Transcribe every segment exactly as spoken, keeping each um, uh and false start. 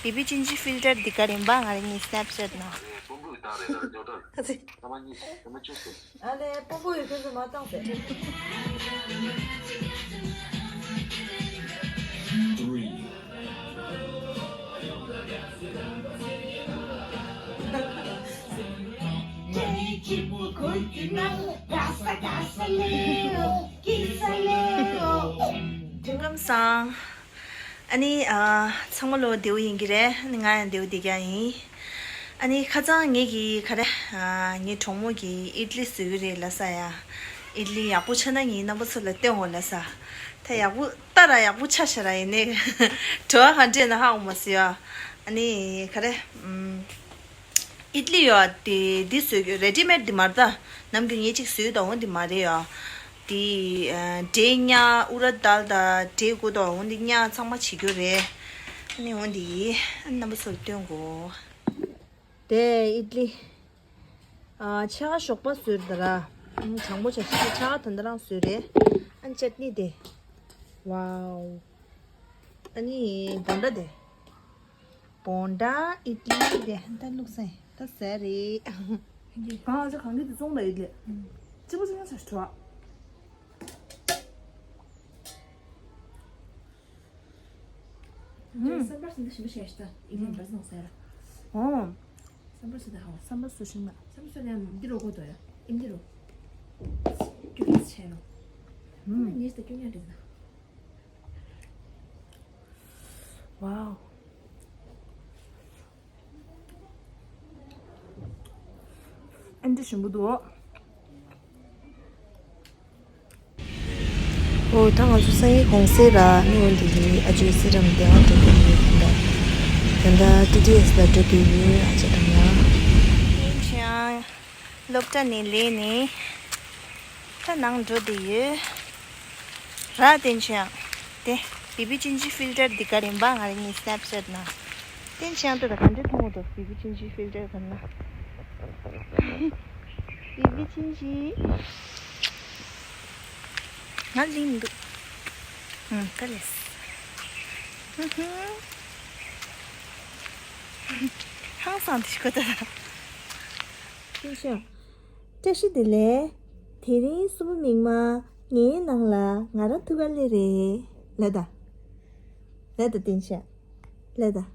བི་བི་ཅིན་ཅི་ཕིལ་ཊར་འདི་ག་རིམ་པ་ང་རང་གཉིས་སི་ནེབ་ཅེཊ་ནང་། ཨ་ལས་སྤོ་བོ་ཡོད་ཁྱོད་ཚོ་མ་བཏང་ཟེར། སྐུ་ཁམས་བཟང་། ཨ་ནི་ཨ་ཚང་མ་ལོ་བདེའུ་ཡིན་གྱི་རེད། ཨ་ནི་ང་ཡང་བདེའུ་བདེ་རྐྱང་ཡིན། ཨ་ནི་ཁ་སང་ངེད་ཀྱི་ག་རེ་ཨ་ངའི་གྲོགས་མོ་གིས་ཨིད་ལི་བཟོ་གི་རེད་ལབ་ས་ཡ། ཨིད་ལི་ཡག་པོ་ཆགས་ན་ངས་རྣམ་པ་ཚོ་ལ་སྟོན་དགོས་ལབ་ས། ད་ཡག་པོ་ལྟ་ར་ཡག་པོ་ཆགས་ཤག་ར། ཡིན་ནའི་བྲོ་བ་ག་འདྲས་ན་ཧ་གོ་མ་སོང་ཡ། ཨ་ནི་ག་རེ་ཨམ། ཨིད་ལི་ཡོད་དེ་འདི་བཟོས་རྒྱུ་རེ་ཌི་མེཌ་འདི་མ་རེད་ད། ནམ་རྒྱུན་ངས་གཅིག་བཟོས་དང་འོ་འདི་མ་རེད་ཡ། དེ་འབྲས་ཉག་ཨུ་ར་དཱལ་དང་འབྲས་ཀོ་དང་འོ་འདི་ཉག་ཚང་མ་བྱེད་རྒྱུ་རེད། ཨ་ནི་འོ་འདི་རྣམ་པ་ཚོར་སྟོན་དགོས། དེ་ཨིད་ལི། ཨ་ཕྱེད་ཀ་ཞོགས་པ་བཟོས་རེད་ད་ར། ཨང་གྲང་མོ་ཆ་ཤས་ཕྱེད་ཀ་ད་ལྟ་རང་བཟོས་རེད། ཨ་ནི་ཅཊ་ནི་དེ། ཝའོ། ཨ་ནི་བོན་ཌ་དེ། བོན་ཌ་ཨིད་ལི་དེ་ད་བླུགས་སེ་ད་ཟས་རེད། གང་ཨ་ཅག་གང་གི་དེ་བཙོང་ལ་ཡོད་ལེ། ཅི་པོ་ཅི་ཡང་ཆ་ཤས་བྲོ་བ། ཨུམ། སམ་བར་སི་འདི་ཞིམ་པོ་ཞེ་ཞིག་ད་ཨིན་ཇི་འབར་སོང་ཟེར། ཨོ། སམ་བར་སི་ད་ཧ་བ། སམ་བར་སི་ཞིམ་ལ། སམ་བར་སི་ནས་འདི་རོ་གོ་དོ་ཡ། ཨིན་འདི་རོ། ཀྱུ་ཀྱུ་ཆེ་རོ། ཨུམ། ངས་ད་ཀྱུ་ཉག་འདྲི་ན། ཝའོ། ཨེ་འདྲ་ཞིམ་པོ་འདུག། ཨོ་ད་ང་ཚོ་སང་ཉིན་གུང་སེང་ར་ནི་འོན་ཏེ་ཡིན། ཨ་ཅོའི་སི་རམ་དེ་ང་འགྲོ་གི་ཡོད། ད་ད་ལྟ་ཊི་ཊི་ཨེས་ལ་འགྲོ་གི་ཡོད། ཨ་ཅག་དང་ང་། ཡིན་ཅང་སློབ་གྲྭ་ནས་ལས་ནས་ད་ནང་འགྲོ་བསྡད་ཡོད། ར་བསྟན་ཆོས་དབྱངས། དེ་བི་བི་ཅིན་ཅི་ཕིལ་ཊར་འདི་ག་རིམ་པ་ང་རང་གཉིས་སི་ནེབ་ཅེཊ་ནང་། བསྟན་ཆོས་དབྱངས་ལྟོས་དང་ག་འདྲ་མཐོང་གི་འདུག། བི་བི་ཅིན་ཅི་ཕིལ་ཊར་ག་ན། བི་བི་ཅིན་ཅི། ང་ལིང་འདུག། ཧུང་ཀ་ལེས། ཧུང་ཧུང་། ཧང་སང་དེ་ཤི་ཁོ་ད། བསྟན་ཆོས་དབྱངས། བཀྲ་ཤིས་བདེ་ལེགས། དེ་རིང་གསུམ་པ་མིག་དམར་ངའི་ནང་ལ་ང་རང་ཐུག་ག་སླེབས་རེད། ལ་ད། ལ་ད་བསྟན་ཆོས། ལ་ད།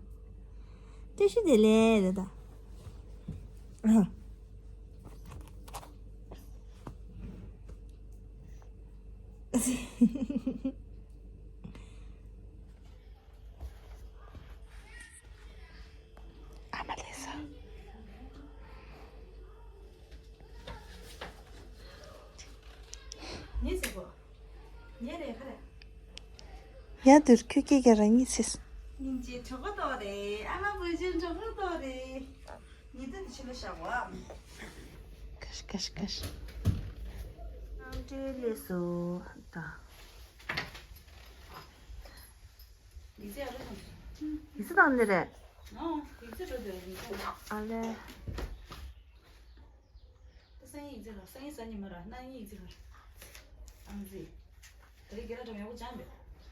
བཀྲ་ཤིས་བདེ་ལེགས་ལ་ད། ཨ། ཨ་མ་ལེ་ས། ཉེ་ཟེར་གོ། ཉེ་རེད་ཁ་རེད། ཡ་དུར་ཁྱོད་སྐད་རྒྱག་རང་ཉིད་ཟེར། སྙིང་རྗེ་གྲོགས་པོ་ཏོ་རེད། ཨ་མ་བུ་ཆུང་གྲོགས་པོ་ཏོ་རེད། ཉི་ཟླ་འདི་ཕྱི་ལ་བཞག་གོ། ཁ་ཤ་ཁ་ཤ་ཁ་ཤ། ཨང་ཏྲེ་ལེ་སོ་ད། ཡིག་ཚད་ཨ་རོ་དང་། ཡིག་ཚད་དང་ནི་རེད། ཨོ། ཡིག་ཚད་འགྲོ་འདོད་ཡིག་ཚད། ཨ་ལེ། ད་སང་ཉིན་ཡིག་ཚད་ལ། སང་ཉིན་གཟའ་ཉི་མ་ར། གནངས་ཉིན་ཡིག་ཚད་ལ། ཨང་རྩིས། ད་རེས་རྒན་ལགས་འགྲོ་ཡག་པོ་སྦྱངས་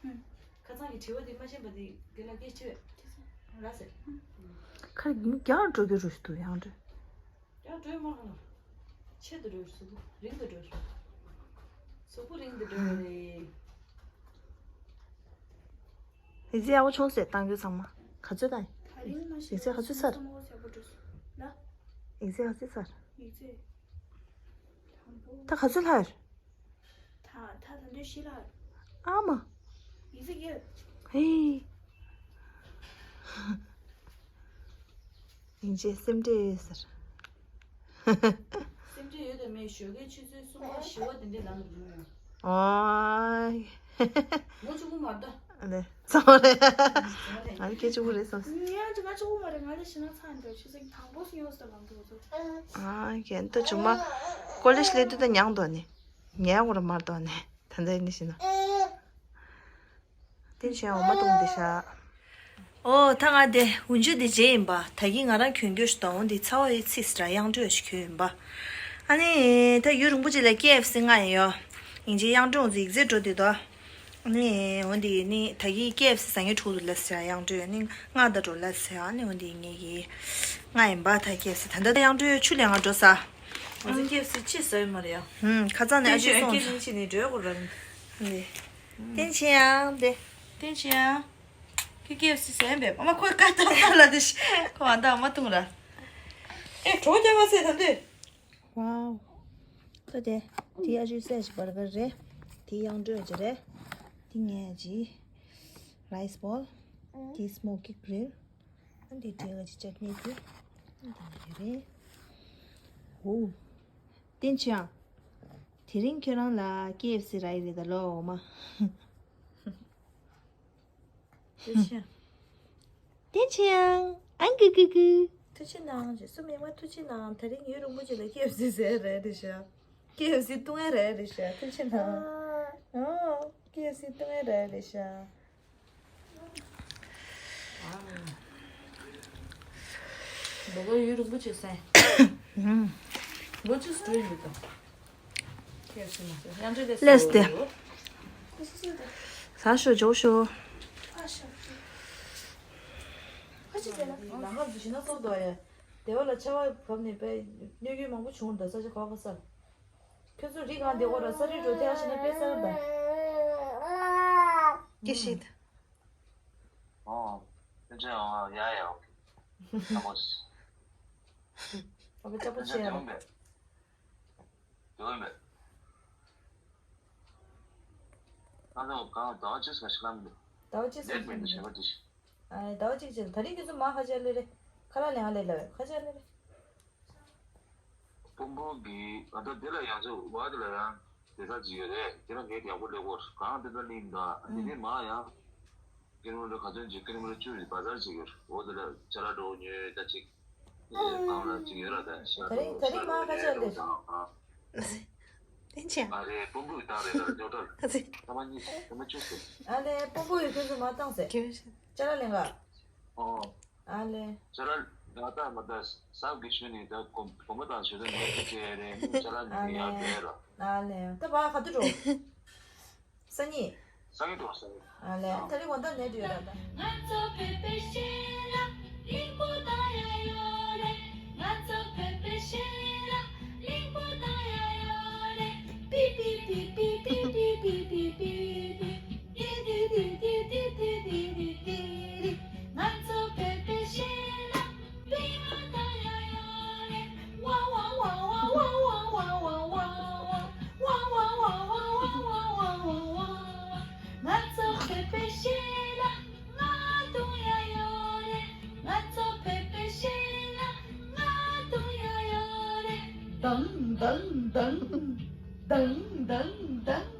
པས། ཁ་སང་གི་དྲི་བ་དེ་མ་ཤེས་པ་དེ་རྒན་ལགས་སྐད་ཆ་དྲིས་པས། ར་ཟེར། ཁ་རྒྱང་འགྲོ་རྒྱུ་རུ་ཞིག་འདུག་ཡང་འགྲོ། ཡང་བྲོས་མ་ལ། ཆེད་དུ་བྲོས། གཟུགས་པོ་རིང་དུ་བྲོས། གཟུགས་པོ་རིང་དུ་བྲོས་རེད། ཡིག་ཚད་ཡག་པོ་བྱུང་ཟེར་བཏང་རྒྱུ་ཚང་མ། ག་ཚོད་བཏང་ཡིན། ད་རིང་མ་ཤེས། ཡིག་ཚད་ག་ཚོད་ཚར། ལ། ཡིག་ཚད་ག་ཚོད་ཚར། ཡིག་ཚད། དང་པོ། ད་ག་ཚོད་ལྷག་ཡོད། ད་ད་ད་འདོད་ཤི་ལ། ཨ་མ། ཡིག་ཚད་ཡོད། ཧེ། ཡིན་ཅེས་སེམས་ཁྲལ་ཡོད་ཟེར། སེམས་ཁྲལ་ཡོད་དམ་མེད་ཞོགས་ཀའི་ཆུ་ཚོད་གསུམ་པ་བཞི་པ་དེ་འདྲའི་ནང་དུ་འགྲོ་ཡོང་། ཨོའི། ངོ་གཅིག་པུ་མ་རེད་ད། ཨ་ལེ། ཚང་མ་རེད། ཨ་ལེ་སྐད་གཅིག་པུ་རེད་བསམ། ཡང་ཅི་ང་གཅིག་པུ་མ་རེད། ང་ལས་ཤི་ན་ཚང་འདྲ་ཆུ་ཚོད་དང་པོ་སུ་ཡོང་ཟེར་ལམ་དུ་འགྲོ། ཨ་རྒན་ད་ཆུང་མ་ཀོ་ལེ་ཇི་སླེབས་དུས་ད་མྱངས་འདུག་ནི། ངའི་ངོ་ར་མར་དོ་ནས་ད་ལྟ་ཡིན་ཞིག་ན། དེ་བཞིན་འོ་མ་བཏུང་བསྡད་ཤག། ཨོ་ད་ང་དེ་འོན་ཆུ་དེ་རྗེས་ཡིན་པ། ད་གིན་ང་རང་གྱོན་རྒྱུ་ཞིག་དང་འོ་འདི་ཚ་བ་ཡི་ཚིས་ར་གཡང་འགྲོས་ཞིག་གྱོན་ཡིན་པ། ཨ་ནི་ད་ཡུན་རིང་པོ་ཅིག་ལ་ཀེ་ཨེཕ་སི་ང་ཡིན་ཡོ། ཡིན་ཅི་གཡང་འགྲོས་ཚོ་ཡིག་ཚད་འགྲོ་དུས་དོ། ནི་འོ་འདི་ནི་ད་གི་ཀེ་ཨེཕ་སི་ཟ་མཁན་ཕྲུ་གུ་ལ་ཟེར་ཡང་འགྲོ་ནི་ང་ད་འགྲོ་ལ་ཟེར་ནི་འོ་འདི་ངེད་ཀྱི་ང་ཡིན་པ་ད་ཀེ་ཨེཕ་སི་ད་ལྟ་ཡང་འགྲོ་ཆུ་ལས་ང་འགྲོ་ས། ང་ཚོ་ཀེ་ཨེཕ་སི་ཅི་ཟ་ཡི་མ་རེད་ཡ། ཧུམ་ཁ་ཚང་ནས་ཨ་ཅེ་སོང་། ཀེ་ཨེཕ་སི་ནི་འགྲོ་དགོས་ར། ནི་བསྟན་ཆེ་ཡང་དེ། བསྟན་ཆེ་ཡང་། ཁྱོད་ཀེ་ཨེཕ་སི་ཟས་པས་ཨ་མ་ཁོས་ཀ་ཏོག་ཏོག་ལ་དེ་ཤི་ཁོ་ཨ་མདའ་མ་བཏུང་ར། ཨེ་གྲོགས་རྒྱག་པ་ཟས་ད་འདོད། ཝའོ། ད་དེ། དེ་ཨ་ཅུ་སེ་ཤི་བར་གར་རེད། དེ་ཡང་སྤྲོད་ཅི་རེད། དེ་ངས་ཅི། རའི་སི་བོལ། དེ་སི་མོ་ཀི་གི་རིལ། ཨ་འདི་དྲེ་ག་ཅི་ཅབ་ནི་དེ། ཨ་འདི་རེད། ཧོ། བསྟན་ཆེ་ཡང་། དེ་རིང་ཁྱོད་རང་ལ་ཀེ་ཨེཕ་སི་རག་གི་རེད་ད་ལོ་འོ་མ། ཐུགས་རྗེ་ཆེ། བསྟན་ཆེ་ཡང་། ཨང་ཀི་ཀི་ཀི། ཐུགས་རྗེ་གནང་། རྗེས་སུ་མི་མ་ཐུགས་རྗེ་གནང་། དེ་རིང་ཡུན་རིང་པོ་ཅིག་ལ་ཀེ་ཨེཕ་སི་ཟས་རེད་རེད་ཤག་ཀེ་ཨེཕ་སི་བཏུང་ཡ་རེད་རེད་ཤག་ཐུགས་རྗེ་གནང་། ཨོ། ཀེ་ཨེཕ་སི་བཏུང་ཡ་རེད་རེད་ཤག་ལོ་ལོ་ཡུན་རིང་པོ་ཅིག་སེང་། ལོ་ཅིག་སུ་ཡིན་འདུག་ད། ལས་ཏེ། ས་ཤོ་ཇོ་ཤོ། ལམ་ཁ་འདི་ཞིག་ན་སོ་དོ་ཡ། སྡེ་བ་ལ་ཆར་པ་བབས་ནས་པའི་གནོད་སྐྱོན་མང་པོ་བྱུང་འདུག་ས་ཆ་ག་ག་སར། ཁྱོད་ཚོ་རི་སྒང་འདི་འོག་ལ་ས་རི་འགྲོ་ཐལ་ཞིག་ན་དཔེ་སར་འདུག་ཀྱེ་ཤིད། ཨོ། ཐུགས་རྗེ་ཆེ། ཡ་ཡ། ཨོ་ཁེ། ཨ་ཁོ། ཨ་ཁོ་ཅག་པོ་ཆེ་ཡ། ཡོད་མེད། ང་ཚོ་གང་ཟླ་བ་གཅིག་ཟེར་ཞིག་ལ་མི་འདུག་ཟླ་བ་གཅིག་ཟེར་ཞིག་མི་འདུག་ཨ་ཟླ་བ་གཅིག་ཅིག་ད་རིང་ཁྱོད་ཚོ་མ་ཁ་ཆེ་ལེ་རེ། ཁ་ལག་ལེན་ཨ་ལེ་ལ་བས་ཁ་ཆེ་ལེ་རེ། དཔོན་པོ་གི་ང་ད་དེ་ལ་ཡང་ཚོ་བ་དེ་ལ་ཡང་དེ་ས་ཅིག་ཡོད་རེད། དེ་ལ་ངས་ཡག་པོ་ལེགས་པོ་གང་དེ་ལ་ལིན་ད་དེ་ནས་མ་ཡང་། ཀེ་རི་མ་ལོ་ག་ཚོད་ཅིག་ཀེ་རི་མ་ལོ་བཅུ་རེད་བ་ཟར་ཅིག་ཡོད་འོ་དེ་ལ་ཅ་ལག་འགྲོ་ཉོས་ད་ཅིག་ཨེ་གང་ལ་ཅིག་ཡོད་ར་ད་ཤ་ད་རིང་ད་རིང་མ་ཁ་ཆེ་ལེ། དེ་ཆེ། ཨ་རེ་དཔོན་པོའི་བཏང་རེད་ད་ཉོ་གྲྭ་ཨ་ཙི། ཐ་མ་གཉིས་ཐ་མ་བཅུ་ཟེར། ཨ་ལེ་དཔོན་པོ་ཡོད་དུས་སུ་མ་བཏང་ཟེར། ཅ་ལག་ལེན་ག་ཨོ། ཨ་ལེ། ཅ་ལག་ང་ད་མ་ད་ཟབ་གི་ཤུ་ནི་ད་གོམ་གོམ་པ་དང་ཞུ་ད་མ་ཅེ་རེ་ཅ་ལག་ཉོ་གི་ཡག་རེད་ར། ཨ་ལེ་ད་བ་ག་དུ་འགྲོ། སང་ཉིན། སང་ཉིན་འགྲོ་སང་ཉིན། ཨ་ལས་ད་རིང་ང་ད་ནས་འགྲོ་ཡོད་ར་ད། ང་ཚོ་བོད་པའི་ཤེས་རབ་གླིང་བུ་དང་ཡ་ཡོ་རེད། ང་ཚོ་བོད་པའི་ཤེས་རབ་གླིང་བུ་དང་ཡ་ཡོ་རེད། པི་པི་པི། ང་ཚོ་བོད་པའི་ཤེས་རབ། ང་ཚོ་བོད་པའི་ཤེས་རབ་ང་དང་ཡ་ཡོ་རེད། ང་ཚོ་བོད་པའི་ཤེས་རབ་ང་དང་ཡ་ཡོ་རེད། དང་དང་དང་། དང་དང་དང་།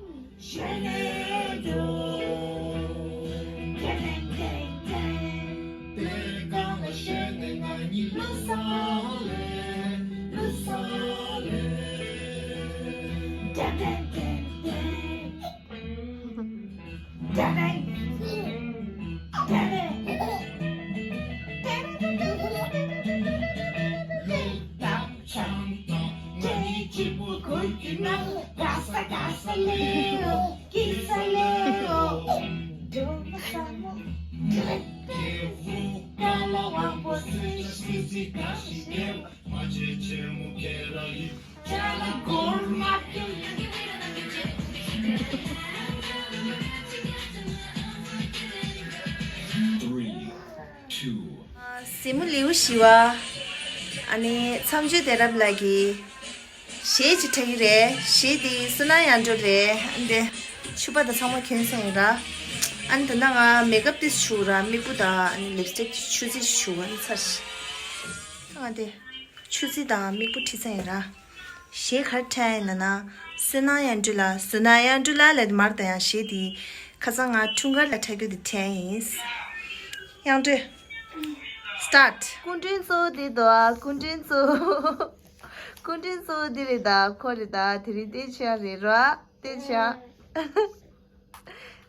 གཟིགས་མོ་ལེའུ་བཞི་པ། ཨ་ནི་མཚམས་གཅོད་བདེ་རབ་ལགས་ཀྱི་གཞས་ཅིག་འཁྲབ་ཀྱི་རེད། གཞས་འདི་བསོད་ནམས་དབྱངས་སྒྲོལ་རེད། ཨ་ནི་ཕྱུ་པ་དང་ཚང་མ་གྱོན་སོང་ཡིན་ར། ཨ་ནི་ད་ལྟ་ང་མེག་ཨབ་ཏིས་བྱུག་ར་མིག་སྤུ་དང་ཨ་ནི་ལིབ་སི་ཊིག་ཆུ་ཚིག་བྱུག་ཨ་ནི་ཚར་ཤི། ང་དེ་ཆུ་ཚིག་དང་མིག་སྤུ་ཁྲིད་ས་ཡིན་ར། གཞས་ག་རེ་འཁྲབ་ཡིན་ལབ་ན། བསོད་ནམས་དབྱངས་སྒྲོལ་ལགས། བསོད་ནམས་དབྱངས་སྒྲོལ་ལགས་ལབ་དེ་མར་ད་ཡང་གཞས་དེ་ཁ་སང་ང་འཁྲུངས་སྐར་ལ་འཁྲབ་རྒྱུ་དེ་འཁྲབ་ཡིན། དབྱངས་སྒྲོལ། སི་ཊར་ཊི། སྐུ་མགྲོན་གཙོ་བོ་འདི་འདུག་ཨ། སྐུ་མགྲོན་གཙོ་བོ། སྐུ་མགྲོན་གཙོ་བོ་འདི་རེད་ད། ཁོ་རེད་ད། དེ་རིང་བསྟན་ཆེ་རེད་ར། བསྟན་ཆེ།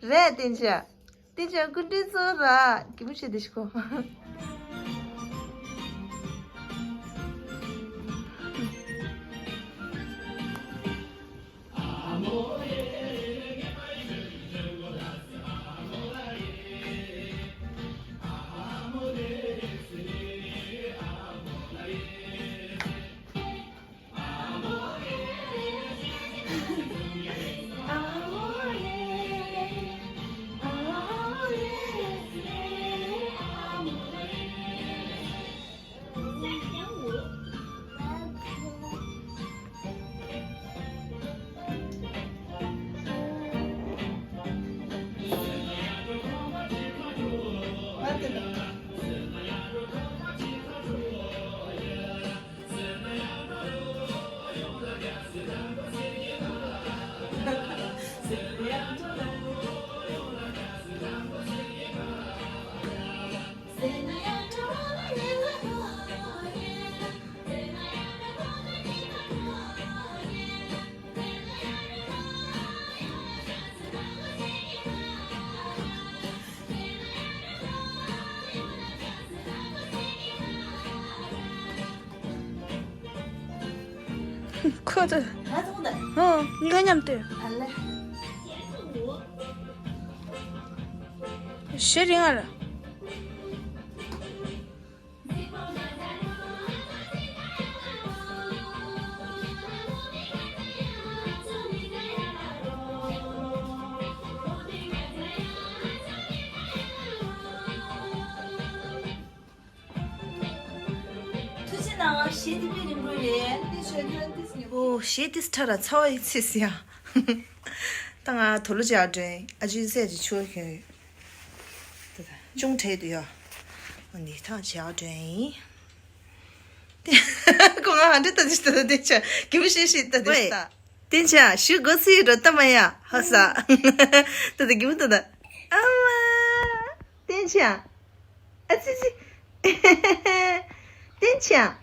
རེད་བསྟན་ཆེ། བསྟན་ཆེ་སྐུ་མགྲོན་གཙོ་བོ་ར། གད་མོ་བྱེད་དེ་ཤི་ཁོ། ཁོ་ཚོ། ང་ཚོ་ད། ཧོ། གཉིས་ཀ་མཉམ་དུ། ཨ་ལེ། ཞེ་རིང་ཨ་ར། ཐུགས་རྗེ་གནང་། གཞས་འདི་དཔེ་རིང་པོ་རེད། འདི་ཆོས་ཁྱོད་འདི་ཟེར། ཨོ། གཞས་འདི་ཁྲ་ར་ཚ་བ་ཡི་ཚིག་ཟེར་ཡ། ད་ང་དུག་ལོག་སྦྱར་འགྲོ་ཡིན། ཨ་ཅེ་ཟས་ཀྱི་ཆུ་བ་གྱོན་ཡོད། ད་ད་ཅུང་བྲེལ་འདུག་ཡ། འོ་འདི་ཐག་བྱེད་འགྲོ་ཡིན། ཁོ་ང་ཧ་འདྲེ་ལྟ་དུས་ད་ད་དེ་ཆ་གི་མོ་ཤེས་ཤེས་ལྟ་དུས་ད། བསྟན་ཆ་ཞུ་དགོས་སུ་ཡོད་འགྲོ་ལྟ་མ་ཡ་ཧ་ས། ད་ད་གི་མོ་ལྟ་ད། ཨ་མ། བསྟན་ཆ། ཨ་ཙི་ཙི། བསྟན་ཆ།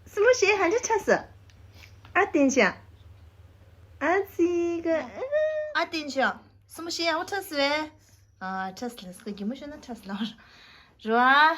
སྲིན་མོ་ཞེ་ཧ་འདྲེ་ཁྲ་ས། ཨ་བསྟན་ཆ། ཨ་ཙི་ག་ཨ་བསྟན་ཆ། སྲིན་མོ་ཞེ་ཡག་པོ་ཁྲ་ས་བས། ཨ་ཁྲ་ས་ལ་སྐུ་གི་མོ་ཤོད་ན་ཁྲ་ས་ལ་ར་བ།